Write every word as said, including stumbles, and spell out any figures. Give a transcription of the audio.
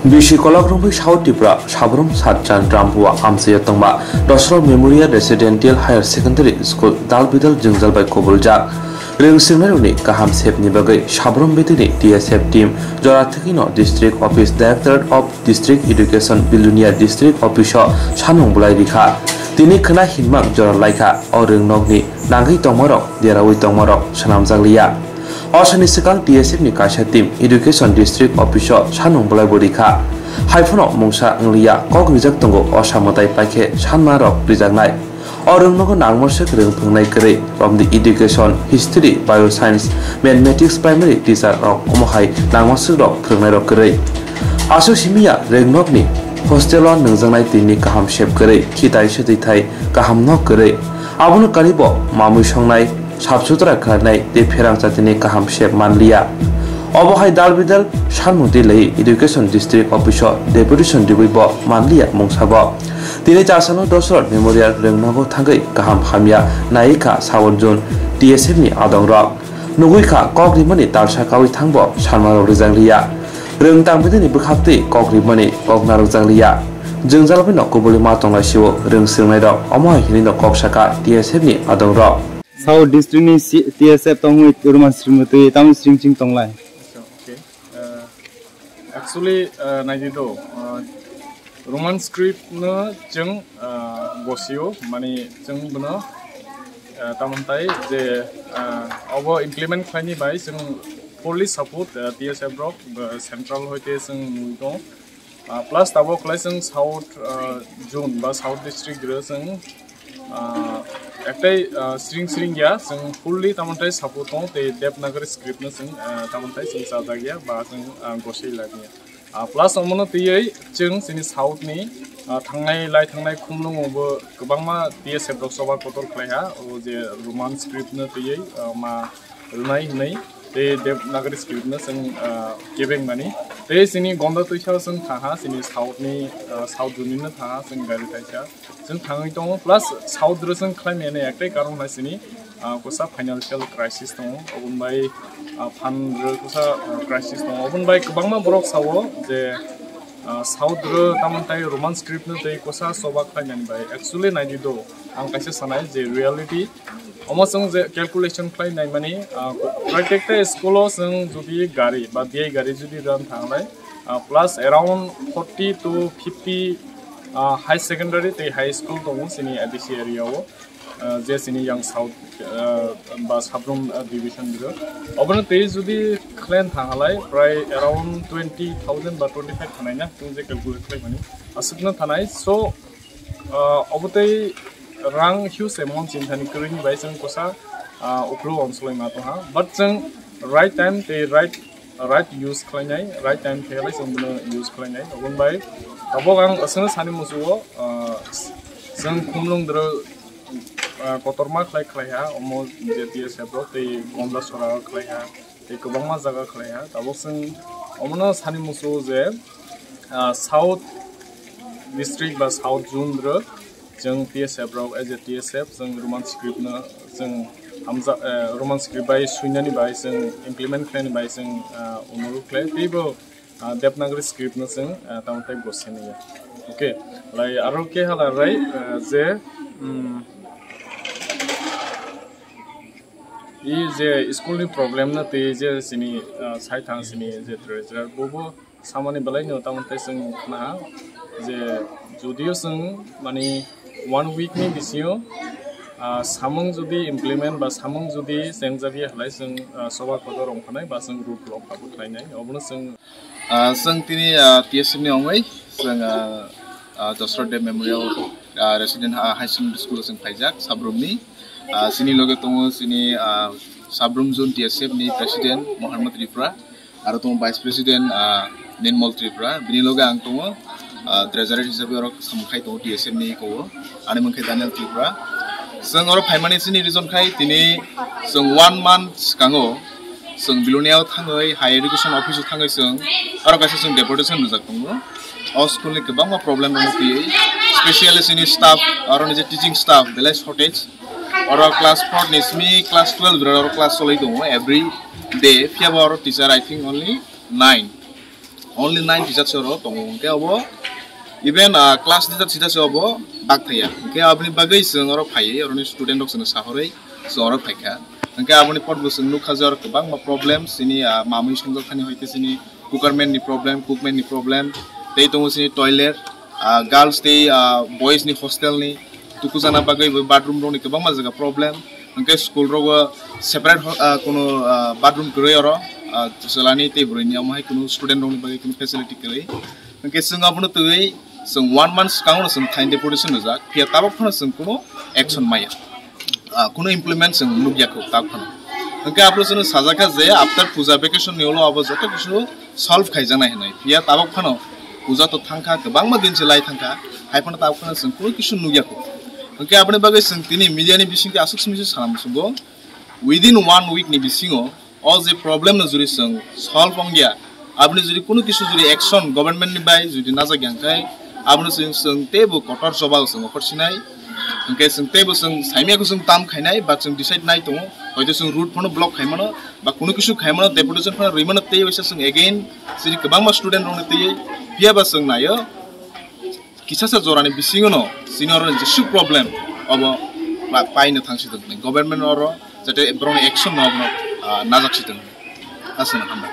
Bisi kolok romwi South Tripura Sabrum Satchan Rampua amchaiyo tongma Dosra Memorial Residential Higher Secondary School dal bidal jwngjal bai kubuljak. Rwng swrwngnairokni kaham sepni bagwi Sabrum bedini T S F team jora thwgwino District Office Directorate of District Education Bilonia District Office o sanmung bwlai rikha. Tini khwna hinmang jora laikha, o rwngnokni nangwi tongmarok derawi tongmarok swnamjakliya. O sani swkang T S F ni kaisa team Education District Office o sanmung bwlai bo rikha. Haiphano mungsa wngliya kok rijak tongo, osa mwtai paikhe sanmarok rijaknai. O rwngnogo nangmoswk rwng phwngnai kwrwi, romni education, history, bioscience, mathematics primary teacher rok omo hai nangmoswk rok phwrwngnairok kwrwi. Aswk simiya rwngnokni hostel o nwngjaknai twi ni kaham sep kwrwi, khitai swtwi thai kaham no kwrwi. Abono karibo mamwi songnai, sap sutra khlainai tei pherang chatini kaham sep manliya. Obo hai dal bidal sanmung twi lai Education District Office o deputation riwi bo manliya mungsa bo. Tini chasano Dosrot Memorial rwngnogo thangwi kaham hamya nai kha South Zone T S F ni adongrok. Nugwi kha kok rimani talsa kawi thangbo sanmarok rijakliya. Rwng tangmidini bwkhaktwi kok rimani kok narwkjakliya. Jwngjal bai no kubuli ma tonglai sio rwng swrwngnairok, omo hai hinwi no kok saka T S F ni adongrok. South District ni si-, T S F tongwi Roman script mutwi tamo sring sring tonglai. Acha, okay. Uh, actually, uh, naidi do, uh, Roman script no chwng, uh, gosio, mani chwng bono, uh, tamon tai je, uh, obo implement khlaini bai chwng fully support, uh, T S F rok, uh, central hoite chwng nugwi tongo. Ah, plus tabok khlai chwng South, ah, Zone ba South District rw chwng, ah, ektai, ah, sring sring ya chwng fully tamon tai support tong tei Devanagari script no chwng, ah, tamon tai chwng chajak ya ba chwng, ah, gosai lai ya. Ah, plus omono twiwi chwng chini South ni, ah, thangnai lai thangnai khumlungo bo kwbangma T S F rok choba kotor khlai ha, o je Roman script no twiwi, ah, ma rwnai hwnwi tei Devanagari script no chwng, ah, kebeng mani. Tei chini Gonda twisa chwng thaha, chini South ni, ah, South Zone ni no thaha, chwng gari kaisa chwng thangwi tongo. Plus South rw chwng khlai mani ektai karon hai chini, ah, kosa financial crisis tongo. Oboni bai, ah, phan rw kosa, ah, crisis tongo. Oboni bai kwbangma borok sao je, ah, South rw tamon tai Roman script no tei kosa choba khlai mani bai. Actually naidi do, ang kaisa sanai je reality Omo chwng je calculation khlai nai mani, ah, protekta school o chwng jodi gari ba B I gari jodi rwna thanglai, ah, plus around forty to fifty, ah, high secondary tei high school tongo chini A D C area o, ah, je chini yang South, ah, ba Sabrum, ah, division biro. Obono tei jodi khlai thanglai prai around twenty thousand ba twenty five thanai na chwng je calculate khlai mani aswkno thanai. So, Ah, obo tei rang huge amount chini thani kwrwini bai chwng kosa, ah, ukhlo onsoloi ma tongha. But chwng right time tei right, right use khlainai, right time khe lai chwng bono use khlainai. Oboni bai tabok ang aswkno sani musugo, ah, chwng khumlung dro, ah, kotorma khlai khlaiha, omo je T S F rok tei Gonda sora khlaiha. Tei kwbangma jaga khlaiha. Tabuk chwng omono sani muchungo je, ah, South District ba South Zone rok chwng T S F rok, as a T S F, chwng Roman script no chwng hamjak, eh, Roman script bai swinani bai chwng implement khlaini bai chwng, ah, onurok khlai. Teibo, ah, Devanagari script no chwng, ah, tamo tei gosini ya. Okay, lai aro ke hala rai, ah, je, mm, I je school ni problem no twi je chini, ah, sai thang chini je treasurer bobo samani belai no tamo tei chwng khna ha je judio chwng mani one week ni bisingo, ah, samung jodi implement ba samung jodi chengjak ya halai chwng, ah, soba kotor rong phanai ba chwng road block abo khlainai obono chwng Ah, chwng tini, ah, T S F ni ongwi chwng, ah, ah, Dosra Deb Memorial, ah, Resident, ah, High Secondary School o chwng phaijak Sabrum ni. Ah, chini loge tongo chini, ah, Sabrum Zone T S F ni President Mohammed Tripura, aro tongo Vice President, ah, Nirmal Tripura. Bini loge ang tongo, ah, treasurer hisabe oro samung khai tongo T S F ni eko o. Ani mung khe Daniel Tripura. Chwng oro phaimani chini reason khai tini chwng one month swkango chwng Bilonia o thangwi Higher Education Office o thangwi chwng oro kaisa chwng deputation rwjak tongo. O school ni kwbangma problem rok twiwi, specially chini staff, aro ni je teaching staff belai shortage. Oro class four ni simi class twelve rok oro class cholwi tongo every day. Phiya bo oro teacher, I think, only nine. Only nine teachers oro tongo, hwnkhe abo even, ah, class teacher sida se abo bak thaya. Hwnkhe aboni bagwi chwng oro phaiwi, oroni student rok chwngno sahorwi chwng oro phaikha. Hwnkhe aboni pot bo chwng nukha je oro kwbangma problem, chini, ah, mamwi songjakthani hoite chini cookerman ni problem, cookman ni problem, tei tongo chini toilet, ah, girls tei, ah, boys ni hostel ni tukujana bagwi bo bathroom rokni kwbangma jaga problem. Hwnkhe school rogo separate ho-, ah, kuno, ah, bathroom kwrwi oro, ah, chwlani tei bwrwini, omo hai kuno student rokni bagwi kuno facility kwrwi. Hwnkhe chwng abono twiwi chwng one month swkango chwng thaini deputation rijak, phiya tabok phano chwng kuno action maya. Ah, kuno implement chwng nukya kho tabok phano. Hwnkhe abro chwngno sajakha je after puja vacation ni ulo abo joto kisu solve khaijaknai hinwi. Phiya tabok phano puja to thangkha, kwbangma din se lai thangkha, hai phano tabok phano chwng kuno kisu nukya kho. Hwnkhe aboni bagwi chwng tini media ni bisingtwi aswk simi se sana muchungo, within one week ni bisingo o je problem no juri chwng solve ongya, aboni juri kuno kisu juri action government ni bai juri najak yang khai, aboni chwng chwng teibo kotor choba chwng okhor sinai. Hwnkhe chwng teibo chwng saimya khe chwng tam khainai ba chwng decide nai tongo, hoito chwng road phano block khaimano ba kuno kisu khaimano, deputation phano rwimano, tei waisa chwng again chini kwbangma student rokni twiwi phiya ba chwng naio kisa sa jorani bisingo no chini oro jesu problem obo pa-, paino thangsi tong government oro jate borokni action no abono, ah, najak si tong aswk no hambai.